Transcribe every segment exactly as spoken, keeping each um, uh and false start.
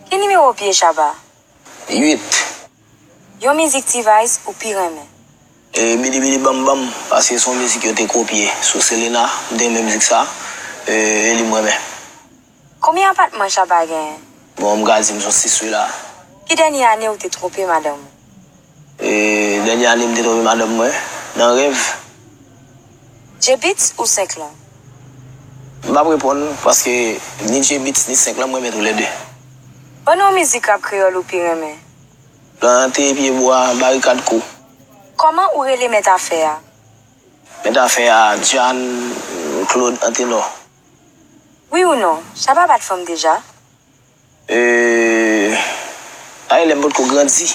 Ki nimewo w piye Shabba? Uit. Yon mizik T-Vice ou pi renmen? E Bidi Bidi Bam Bam, paske se yon mizik yo te kopye sou Selena, m te renmen mizik sa, e, e li m renmen. Konbyen apatman Shabba genyen? Bon, m ka di m se yon sis wi la. Ki dènye ane ou te twonpe madanm ou? E dènye ane m te twonpe madanm mwen nan rèv. J-Beatz ou Senklan? M p ap reponn, paske ni J-Beatz ni Senklan, m renmen toulède. Ban nou yon mizik rap kreyòl ou pi renmen. Plante pye bwa, barikad kou. Kòman ou rele mèt afè a? Mèt afè a, Jan Claude Antenor. Wi ou non, Shabba bat fanm deja? E, ay, lè m potko grandi.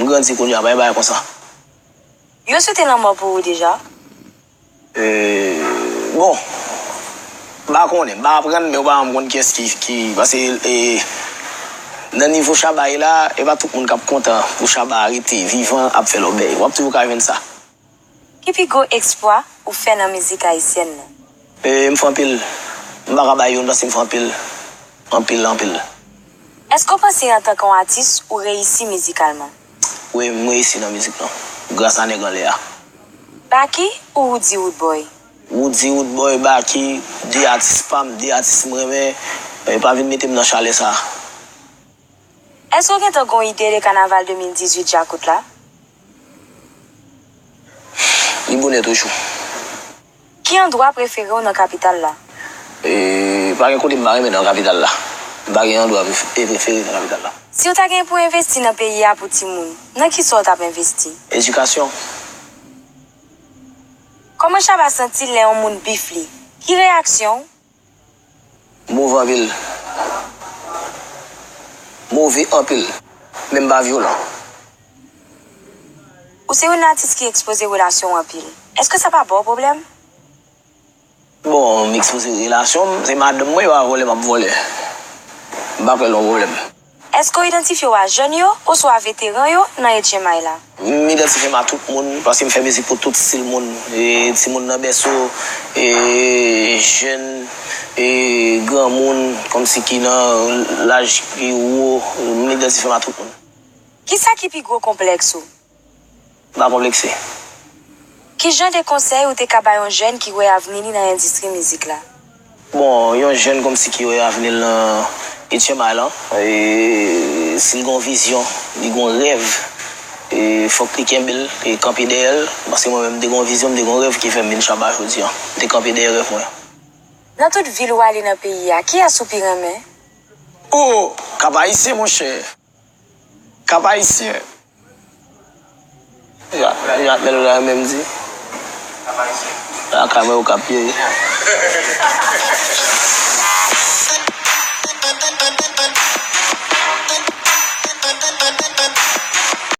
M grandi kounye a, pa gen bagay konsa. Yo swete lanmò pou ou deja? E, bon, m pa konnen, m pa aprann, men ou pa janm konn kiyès ki, ki, paske, e, nan nivo Shabba ye la, e pa tout moun k ap kontan pou Shabba rete vivan ap fè lòbèy. W ap toujou ka jwenn sa. Ki pi gwo eksplwa ou fè nan mizik ayisyèn nan? E, m fè anpil. M pa ka bay youn paske m fè anpil. Anpil, anpil. Èske w panse antanke yon atis ou reyisi mizikalman? Wi, m reyisi nan mizik lan. Gras a nèg anlè a. Baky ou Roody Roodboy? Roody Roodboy, Baky, de atis pa m, de atis m renmen. E pa vin mete m nan chalè sa. Èske w gentan gen yon ide de kanaval de mil dizuit Djakout la? Li bonè toujou. Ki andwa prefere w nan kapital la? E, pa gen kote m pa renmen nan kapital la. M pa gen andwa pref-, e prefere nan kapital la. Si w ta gen pou envesti nan peyi a pou timoun, nan kisa w t ap envesti? Edikasyon. Kòman Shabba santi l lè yon moun bif li? Ki reyaksyon w? Move anpil. Move anpil. Men m pa vyolan. Ou se youn nan atis ki ekspoze relasyon w anpil. Èske sa pa ba w pwoblèm? Bon, m ekspoze relasyon m, se madanm mwen yo a vòlè m ap vòlè. M pa kwè l yon pwoblèm. Èske w idantifye w a jèn yo oswa veteran yo nan H M I la? M idantifye m a tout moun, paske m fè mizik pou tout stil moun. E, timoun nan bèso, e, jèn, e, granmoun, kòmsi ki nan laj ki wo, m idantifye m a tout moun. Kisa ki pi gwo konplèks ou? M pa konplekse. Ki jan de konsèy ou te ka bay yon jèn ki wè avni li nan endistri mizik la? Bon, yon jèn kòmsi ki wè avni l nan H M I lan, e, si l gen yon vizyon, li gen yon rèv, e, fòk li kenbe l, e kanpe dèyè l, paske mwen menm, m te gen yon vizyon, m te gen yon rèv ki fè m vin Shabba jodi a. M te kanpe dèyè rèv mwen. Nan tout vil ou ale nan peyi a, kiyès ou pi renmen? O, Kap Ayisyen, monchè! Kap Ayisyen. Ja, ja, men nou la menm di. Lakay mwen Okap ye.